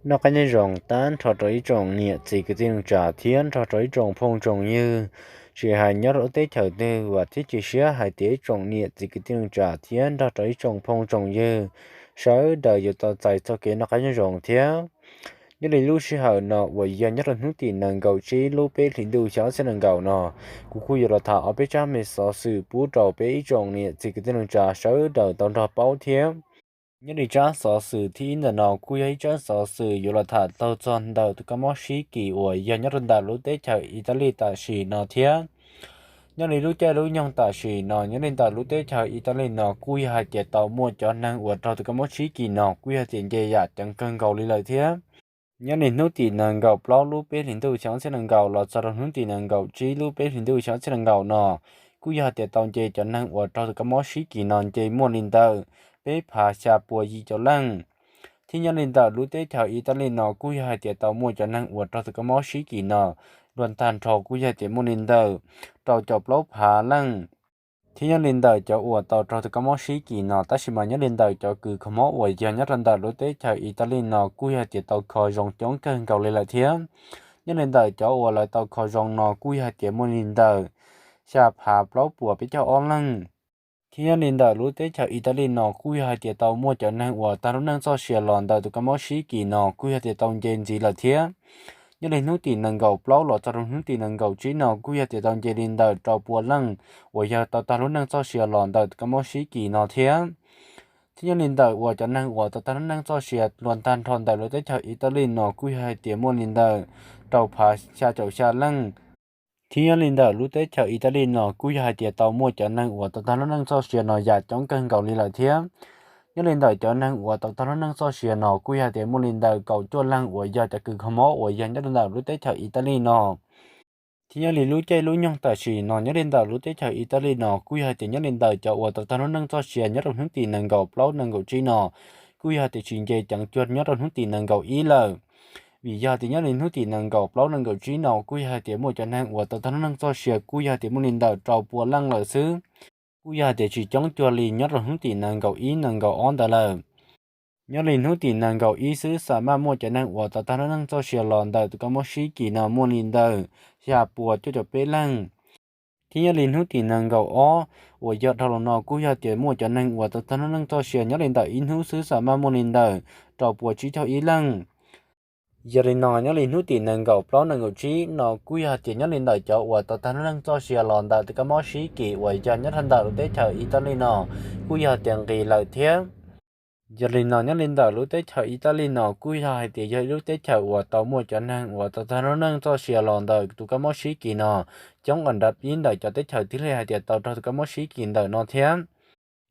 Noj qab nyob zoo tag nrho rau ib tsoom niam txiv kwv tij neej tsa thiab nrog rau ib tsoom phooj tsoom ywg, tsis hais nyob rau lub teb chaws twg, vam thiab cia siab hais tias ib tsoom niam txiv kwv tij neej tsa thiab nrog rau ib tsoom phooj tsoom ywg sawv daws yuav tau txais txoj kev noj qab nyob zoo thiab. Nyob li lub sij hawm no uas yog nyob rau hnub tim nees nkaum tsib lub peb hlis ntuj xyoo ob txhiab nees nkaum no, kuv kuj yuav los tham ob peb tsab me xov xwm pub rau peb ib tsoom niam txiv kwv tij neej tsa sawv daws tau nrog paub thiab. Nyob li tsab xov xwm thib ib ntawm no kuj yog ib tsab xov xwm yuav los tham tau txog ntawm tus kab mob sib kis uas yog nyob rau ntawm lub teb chaws Italis tam sim no thiab. Nyob li lub caij lub nyoog tam sim no nyob li ntawm lub teb chaws Italis no kuj yog hais tias tau muaj cov neeg uas raug tus kab mob sib kis no kuj yog tias nce yam ceev kawg nkaus li lawm thiab. Nyob li hnub tim nees nkaum plaub lub peb hlis ntuj xyoo ob txhiab nees nkaum los txog rau hnub tim nees nkaum tsib lub peb hlis ntuj xyoo ob txhiab nees nkaum no, kuj yog hais tias tau nce cov neeg uas raug tus kab mob sib kis no nce muaj li ntawm peb phav xya pua yim caum leej. Thiab nyob li ntawm lub teb chaws Italis no kuj yog hais tias tau muaj cov neeg uas raug tus kab mob sib kis no luag tag nrho kuj yog hais tias muaj li ntawm rau caum plaub phav leej. Thiab nyob li ntawm cov uas tau raug tus kab mob sib kis no, tab sis mas nyob li ntawm cov kws kho mob uas yog nyob rau ntawm lub teb chaws Italis no kuj yog hais tias tau kho zoo coob kawg nkaus li lawm thiab. Nyob li ntawm cov uas lawv tau kho zoo no kuj yog hais tias muaj li ntawm xya phav plaub puas peb caug ob leej. Thiab nyob li ntawm lub teb chaws Italis no kuj yog hais tias tau muaj cov neeg uas tag lub neej txoj sia los ntawm tus kab mob sib kis no kuj yog tias tau nce ntxiv lawm thiab. Nyob li hnub tim nees nkaum plaub los txog rau hnub tim nees nkaum tsib no kuj yog tias tau nce li ntawm rau pua leej uas yog tau tag lub neej txoj sia los ntawm tus kab mob sib kis no thiab. Thiab nyob li ntawm uas cov neeg uas tau tag lub neej txoj sia luag tag nrho ntawm lub teb chaws Italis no kuj yog hais tias muaj li ntawm rau phav xya caum xya leej. Thiab nyob li ntawm lub teb chaws Italis no kuj yog hais tias tau muaj cov neeg uas tau tag lub neej txoj sia no yam coob kawg nkaus li lawm thiab. Nyob li ntawm cov neeg uas tau tag lub neej txoj sia no kuj yog hais tias muaj li ntawm kaum cuaj leeg uas yog cov kws kho mob uas yog nyob rau ntawm lub teb chaws Italis no. Thiab nyob li lub caij lub nyoog tam sim no nyob li ntawm lub teb chaws Italis no kuj yog hais tias nyob li ntawm cov uas tau tag lub neej txoj sia nyob rau hnub tim nees nkaum plaub nees nkaum tsib no kuj yog hais tias tsis nce ceev cuag nyob rau hnub tim nees nkaum ib lawm. Vim yog tias nyob li hnub tim nees nkaum plaub nees nkaum tsib no kuj yog hais tias muaj cov neeg uas tau tag lub neej txoj sia kuj yog hais tias muaj li ntawm rau pua leej lawm xwb. Kuj yog hais tias tsis coob cuag li nyob rau hnub tim nees nkaum ib nees nkaum ob ntawd lawm. Nyob li hnub tim nees nkaum ib xwb xam maj muaj cov neeg uas tau tag lub neej txoj sia los ntawm tus kab mob sib kis no muaj li ntawm xya pua cuaj caum peb leej. Thiab nyob li hnub tim nees nkaum ob uas yog dhau los no kuj yog tias muaj cov neeg uas tau tag lub neej txoj sia nyob li ntawm ib hnub xwb xam maj muaj li ntawm rau pua tsib caug ib leej. Yog li no nyob li hnub tim nees nkaum plaub nees nkaum tsib no kuj yog hais tias nyob li ntawm cov uas tau tag lub neej txoj sia los ntawm tus kab mob sib kis uas yog nyob rau ntawm lub teb chaws Italis no kuj yog tias nqis lawm thiab. Yog li no nyob li ntawm lub teb chaws Italis no kuj yog hais tias yog ib lub teb chaws uas tau muaj cov neeg uas tau tag lub neej txoj sia los ntawm tus kab mob sib kis no coob ua nrab pib ntawm cov teb chaws twg li hais tias tau raug tus kab mob sib kis ntawm no thiab.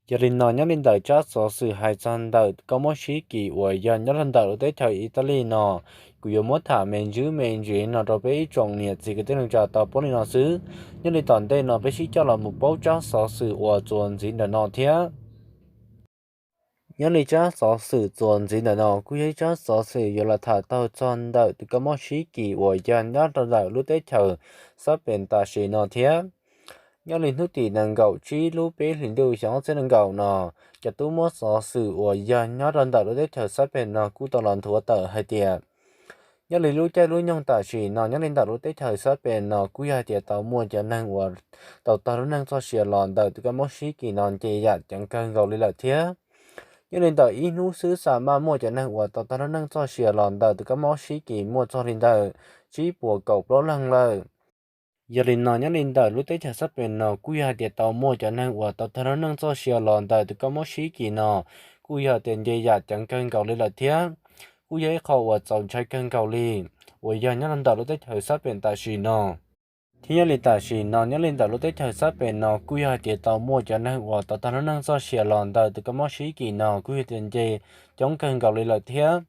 Yog li no nyob li ntawm tsab xov xwm hais txog ntawm tus kab mob sib kis uas yog nyob rau ntawm lub teb chaws Italis no, kuv yuav muab tham me ntsis me ntsis no rau peb ib tsoom niam txiv kwv tij neej tsa tau paub li no xwb. Nyob li tom ntej no peb sib coj los mus paub tsab xov xwm uas txuas ntxiv ntawm no thiab. Nyob li tsab xov xwm txuas ntxiv ntawm no kuj yog ib tsab xov xwm yuav los tham taug txog ntawm tus kab mob sib kis uas yog nyob rau ntawm lub teb chaws Xab Pes tam sim no thiab. Nyob li hnub tim nees nkaum tsib lub peb hlis ntuj xyoo ob txhiab nees nkaum no, cov tub muab xov xwm uas yog nyob rau ntawm lub teb chaws Xab Pes no kuj tau los nthuav tawm hais tias nyob li lub caij lub nyoog tam sim no nyob li ntawm lub teb chaws Xab Pes no kuj yog hais tias tau muaj cov neeg uas tau tag lub neej txoj sia los ntawm tus kab mob sib kis no nce yam ceev kawg nkaus li lawm thiab. Nyob li ntawm ib hnub xwb xam maj muaj cov neeg uas tau tag lub neej txoj sia los ntawm tus kab mob sib kis muaj txog li ntawm tsib puas kaum plaub leeg lawm. Yog li no nyob li ntawm lub teb chaws Xab Pes no kuj yog hais tias tau muaj cov neeg uas tau tag lub neej txoj sia los ntawm tus kab mob sib kis no kuj yog tias nce yam ceev kawg nkaus li lawm thiab. Kuj yog ib qho uas txaus ntshai kawg nkaus li uas yog nyob rau ntawm lub teb chaws Xab Pes tam sim no. Thiab nyob li tam sim no nyob li ntawm lub teb chaws Xab Pes no kuj yog hais tias tau muaj cov neeg uas tau tag lub neej txoj sia los ntawm tus kab mob sib kis no kuj yog tias nce coob kawg nkaus li lawm thiab.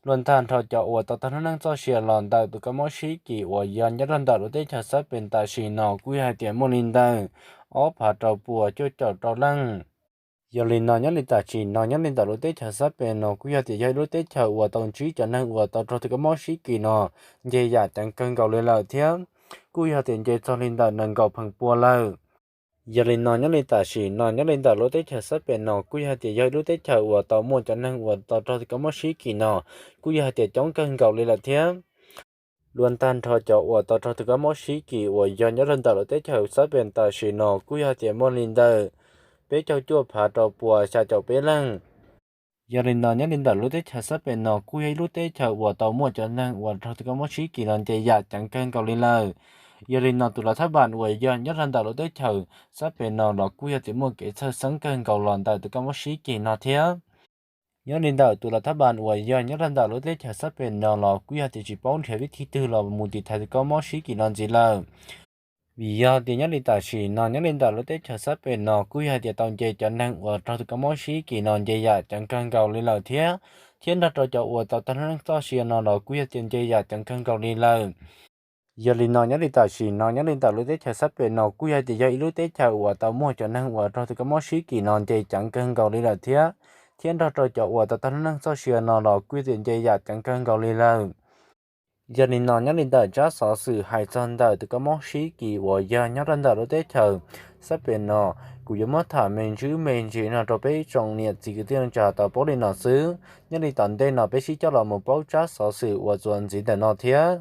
Luag tag nrho cov uas tau tag lub neej txoj sia los ntawm tus kab mob sib kis uas yog nyob rau ntawm lub teb chaws Xab Pes tam sim no kuj yog hais tias muaj li ntawm ob phav rau puas cuaj caum rau leej. Yog li no nyob li tam sim no nyob li ntawm lub teb chaws Xab Pes no kuj yog tias yog ib lub teb chaws uas tau ntsib cov neeg uas tau raug tus kab mob sib kis no nce yam ceev kawg nkaus li lawm thiab. Kuj yog tias nce txog li ntawm nees nkaum pheem pua lawm. Yog li no nyob li tam sim no nyob li ntawm lub teb chaws Xab Pes no kuj yog hais tias yog ib lub teb chaws uas tau muaj cov neeg uas tau raug tus kab mob sib kis no kuj yog hais tias coob kawg nkaus li lawm thiab. Luag tag nrho cov uas tau raug tus kab mob sib kis uas yog nyob rau ntawm lub teb chaws Xab Pes tam sim no kuj yog hais tias muaj li ntawm peb caug cuaj phav rau puas xya caum peb leej. Yog li no nyob li ntawm lub teb chaws Xab Pes no kuj yog ib lub teb chaws uas tau muaj cov neeg uas raug tus kab mob sib kis no nce yam ceev kawg nkaus li lawm. Yog li no tus lav thab npas uas yog nyob rau ntawm lub teb chaws Xab Pes no los kuj yog tias muaj kev txhawj xeeb kawg nkaus los ntawm tus kab mob sib kis no thiab. Nyob li ntawm tus lav thab npas uas yog nyob rau ntawm lub teb chaws Xab Pes no los kuj yog tias tsis paub nrhiav vib thij twg los mus tiv thaiv tus kab mob sib kis no ntxiv lawm. Vim yog tias nyob li tam sim no nyob li ntawm lub teb chaws Xab Pes no kuj yog hais tias tau nce cov neeg uas raug tus kab mob sib kis no nce yam ceev kawg nkaus li lawm thiab, thiab nrog rau cov uas tau tag lub neej txoj sia no los kuj yog tias nce yam ceev kawg nkaus li lawm. Yog li no nyob li tam sim no nyob li ntawm lub teb chaws Xab Pes no kuj yog tias yog ib lub teb chaws uas tau muaj cov neeg uas raug tus kab mob sib kis no nce ceev kawg nkaus li lawm thiab, thiab nrog rau cov uas tau tag lub neej txoj sia no los kuj yog tias nce yam ceev kawg nkaus li lawm. Yog li no nyob li ntawm tsab xov xwm hais txog ntawm tus kab mob sib kis uas yog nyob rau ntawm lub teb chaws Xab Pes no, kuv yuav muab tham me ntsis me ntsis no rau peb ib tsoom niam txiv kwv tij neej tsa tau paub li no xwb. Nyob li tom ntej no peb sib coj los mus paub tsab xov xwm uas txuas ntxiv ntawm no thiab.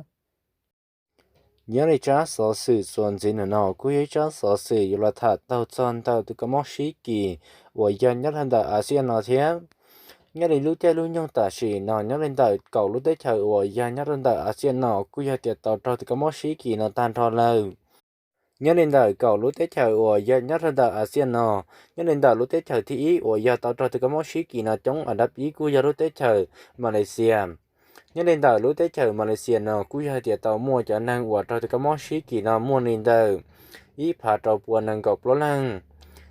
Nyob li tsab xov xwm txuas ntxiv ntawm no kuj yog ib tsab xov xwm yuav los tham taug txog ntawm tus kab mob sib kis uas yog nyob rau ntawm Axias no thiab. Nyob li lub caij lub nyoog tam sim no nyob li ntawm kaum lub teb chaws uas yog nyob rau ntawm Axias no kuj yog tias tau raug tus kab mob sib kis no tag nrho lawm. Nyob li ntawm kaum lub teb chaws uas yog nyob rau ntawm Axias no, nyob li ntawm lub teb chaws thib ib uas yog tau raug tus kab mob sib kis no coob a dab ib kuj yog lub teb chaws Malaysia. Nyob li ntawm lub teb chaws Malaysia no kuj yog hais tias tau muaj cov neeg uas raug tus kab mob sib kis no muaj li ntawm ib phav rau puas nees nkaum plaub leeg.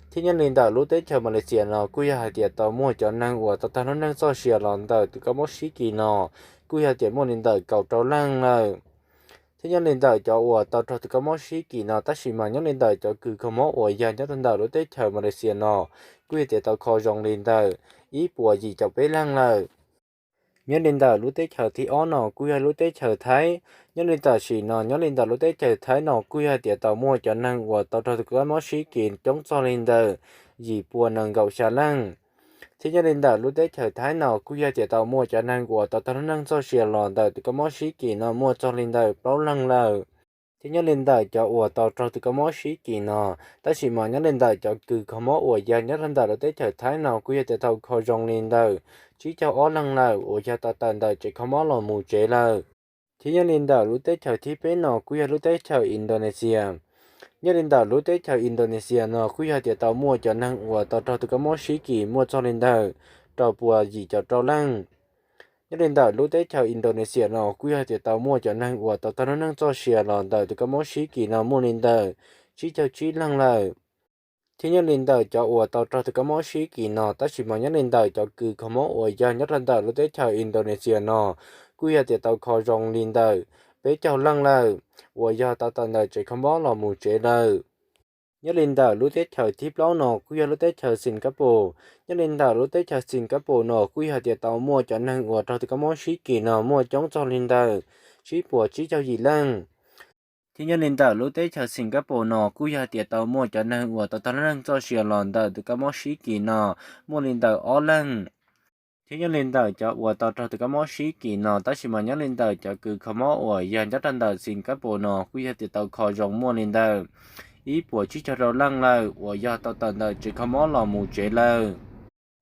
Thiab nyob li ntawm lub teb chaws Malaysia no kuj yog hais tias tau muaj cov neeg uas tau tag lub neej txoj sia los ntawm tus kab mob sib kis no kuj yog tias muaj li ntawm kaum rau leej lawm. Thiab nyob li ntawm cov uas tau raug tus kab mob sib kis no tab sis mas nyob li ntawm cov kws kho mob uas yog nyob rau ntawm lub teb chaws Malaysia no kuj yog tias tau kho zoo li ntawm ib puas yim caum peb leeg lawm. Nyob li ntawm lub teb chaws thib ob no kuj yog lub teb chaws Thaib. Nyob li tam sim no nyob li ntawm lub teb chaws Thaib no kuj yog tias tau muaj cov neeg uas tau raug tus kab mob sib kis coob txog li ntawm yim puas nees nkaum xya leej. Thiab nyob li ntawm lub teb chaws Thaib no kuj yog tias tau muaj cov neeg uas tau tag lub neej txoj sia los ntawm tus kab mob sib kis no muaj txog li ntawm plaub leeg lawm. Thiab nyob li ntawm cov uas tau raug tus kab mob sib kis no, tab sis mas nyob li ntawm cov kws kho mob uas yog nyob rau ntawm lub teb chaws Thaib no kuj yog tias tau kho zoo li ntawm tsib caug ob leeg lawm uas yog tau tawm ntawm tsev kho mob los mus tsev lawm. Thiab nyob li ntawm lub teb chaws thib peb no kuj yog lub teb chaws Indonesia. Nyob li ntawm lub teb chaws Indonesia no kuj yog tias tau muaj cov neeg uas tau raug tus kab mob sib kis muaj txog li ntawm rau puas yim caum rau leej. Nyob li ntawm lub teb chaws Indonesia no kuj yog tias tau muaj cov neeg uas tau tag lub neej txoj sia los ntawm tus kab mob sib kis no muaj li ntawm tsib caug tsib leeg lawm. Thiab nyob li ntawm cov uas tau raug tus kab mob sib kis no, tab sis mas nyob li ntawm cov kws kho mob uas yog nyob rau ntawm lub teb chaws Indonesia no kuj yog tias tau kho zoo li ntawm peb caug leej lawm uas yog tau tawm ntawm tsev kho mob los mus tsev lawm. Nyob li ntawm lub teb chaws thib plaub no kuj yog lub teb chaws Singapore. Nyob li ntawm lub teb chaws Singapore no kuj yog tias tau muaj cov neeg uas raug tus kab mob sib kis no muaj coob txog li ntawm tsib puas tsib caug yim leej. Thiab nyob li ntawm lub teb chaws Singapore no kuj yog tias tau muaj cov neeg uas tau tag lub neej txoj sia los ntawm tus kab mob sib kis no muaj li ntawm ob leeg. Thiab nyob li ntawm cov uas tau raug tus kab mob sib kis no, tab sis mas nyob li ntawm cov kws kho mob uas yog nyob rau ntawm Singapore no kuj yog tias tau kho zoo muaj li ntawm ib puas tsib caug rau leej lawm uas yog tau tawm ntawm tsev kho mob los mus tsev lawm.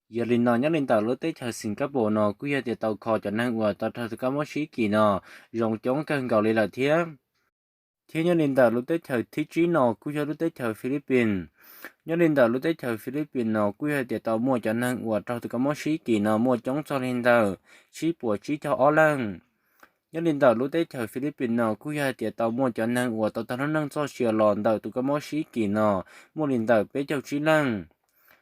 Yog li no nyob li ntawm lub teb chaws Singapore no kuj yog tias tau kho cov neeg uas tau raug tus kab mob sib kis no zoo coob kawg nkaus li lawm thiab. Thiab nyob li ntawm lub teb chaws thib tsib no kuj yog lub teb chaws Philippines. Nyob li ntawm lub teb chaws Philippines no kuj yog tias tau muaj cov neeg uas raug tus kab mob sib kis no muaj coob txog li ntawm tsib puas tsib caug ob leej. Nyob li ntawm lub teb chaws Philippines no kuj yog tias tau muaj cov neeg uas tau tag lub neej txoj sia los ntawm tus kab mob sib kis no muaj li ntawm peb caug tsib leej.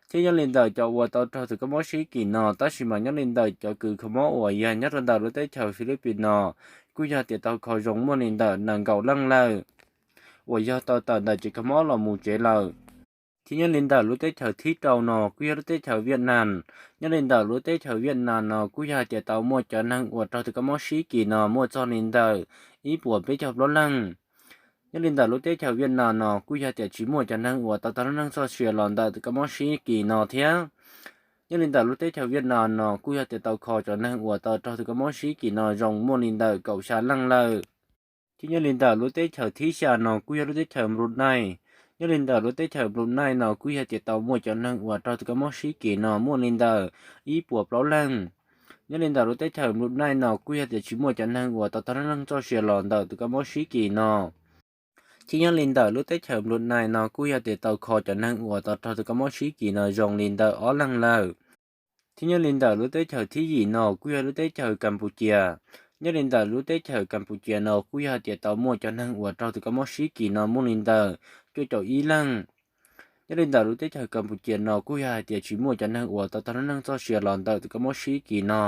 Thiab nyob li ntawm cov uas tau raug tus kab mob sib kis no, tab sis mas nyob li ntawm cov kws kho mob uas yog nyob rau ntawm lub teb chaws Philippines no kuj yog tias tau kho zoo muaj li ntawm nees nkaum leej lawm uas yog tau tawm ntawm tsev kho mob los mus tsev lawm. Thiab nyob li ntawm lub teb chaws thib rau no kuj yog lub teb chaws Vietnam. Nyob li ntawm lub teb chaws Vietnam no kuj yog tias tau muaj cov neeg uas raug tus kab mob sib kis no muaj txog li ntawm ib puas peb caug plaub leej. Nyob li ntawm lub teb chaws Viaj Nam no kuj yog tias tsis muaj cov neeg uas tau tag lub neej txoj sia los ntawm tus kab mob sib kis no thiab. Nyob li ntawm lub teb chaws Viaj Nam no kuj yog tias tau kho cov neeg uas tau raug tus kab mob sib kis no zoo muaj li ntawm kaum xya leej lawm. Thiab nyob li ntawm lub teb chaws thib xya no kuj yog lub teb chaws Brunei. Nyob li ntawm lub teb chaws Brunei no kuj yog tias tau muaj cov neeg uas raug tus kab mob sib kis no muaj li ntawm ib puas plaub leej. Nyob li ntawm lub teb chaws Brunei no kuj yog tias tsis muaj cov neeg uas tau tag lub neej txoj sia los ntawm tus kab mob sib kis no. Thiab nyob li ntawm lub teb chaws Brunei no kuj yog tias tau kho cov neeg uas tau raug tus kab mob sib kis no zoo li ntawm ob leeg lawm. Thiab nyob li ntawm lub teb chaws thib yim no kuj yog lub teb chaws Kaspuscia. Nyob li ntawm lub teb chaws Kaspuscia no kuj yog hais tias tau muaj cov neeg uas raug tus kab mob sib kis no muaj li ntawm cuaj caum ib leej. Nyob li ntawm lub teb chaws Kaspuscia no kuj yog hais tias tsis muaj cov neeg uas tau tag lub neej txoj sia los ntawm tus kab mob sib kis no.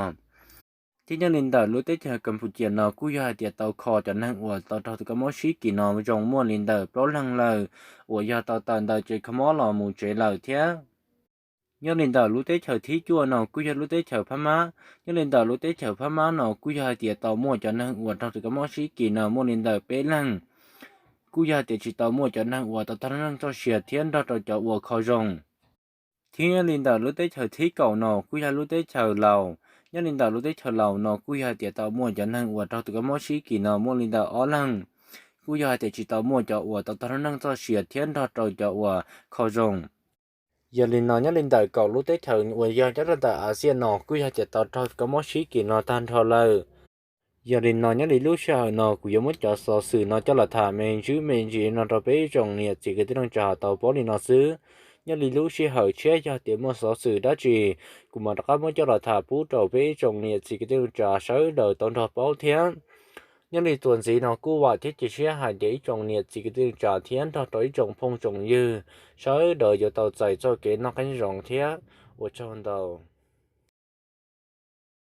Thiab nyob li ntawm lub teb chaws Kaspuscia no kuj yog hais tias tau kho cov neeg uas tau raug tus kab mob sib kis no zoo muaj li ntawm plaub leeg lawm, uas yog tau tawm ntawm tsev kho mob los mus tsev lawm thiab. Nyob li ntawm lub teb chaws thib cuaj no kuj yog lub teb chaws Phab Mab. Nyob li ntawm lub teb chaws Phab Mab no kuj yog hais tias tau muaj cov neeg uas raug tus kab mob sib kis no muaj li ntawm peb leeg, kuj yog hais tias tsis tau muaj cov neeg uas tau tag lub neej txoj sia thiab nrog rau cov uas kho zoo. Thiab nyob li ntawm lub teb chaws thib kaum no kuj yog lub teb chaws Laus. Nyob li ntawm lub teb chaws Laus no kuj yog hais tias tau muaj cov neeg uas raug tus kab mob sib kis no muaj li ntawm ob leeg, kuj yog hais tias tsis tau muaj cov uas tau tag lub neej txoj sia thiab nrog rau cov uas kho zoo. Yog li no nyob li ntawm kaum lub teb chaws uas yog nyob rau ntawm Axias no kuj yog hais tias tau raug tus kab mob sib kis no tag nrho lawm. Yog li no nyob li lub sij hawm no kuv yuav muab cov xov xwm no coj los tham me ntsis me ntsis no rau peb ib tsoom niam txiv kwv tij neej tsa tau paub li no xwb. Nyob li lub sij hawm tshiab yog tias muaj xov xwm dab tsi, kuv mam rov qab muab coj los tham pub rau peb ib tsoom niam txiv kwv tij neej tsa sawv daws tau nrog paub thiab. Nyob li txuas ntxiv no kuj vam thiab cia siab hais tias ib tsoom niam txiv kwv tij neej tsa thiab nrog rau ib tsoom phooj tsoom ywg sawv daws yuav tau txais txoj kev noj qab nyob zoo thiab. Ua tsaug ntau.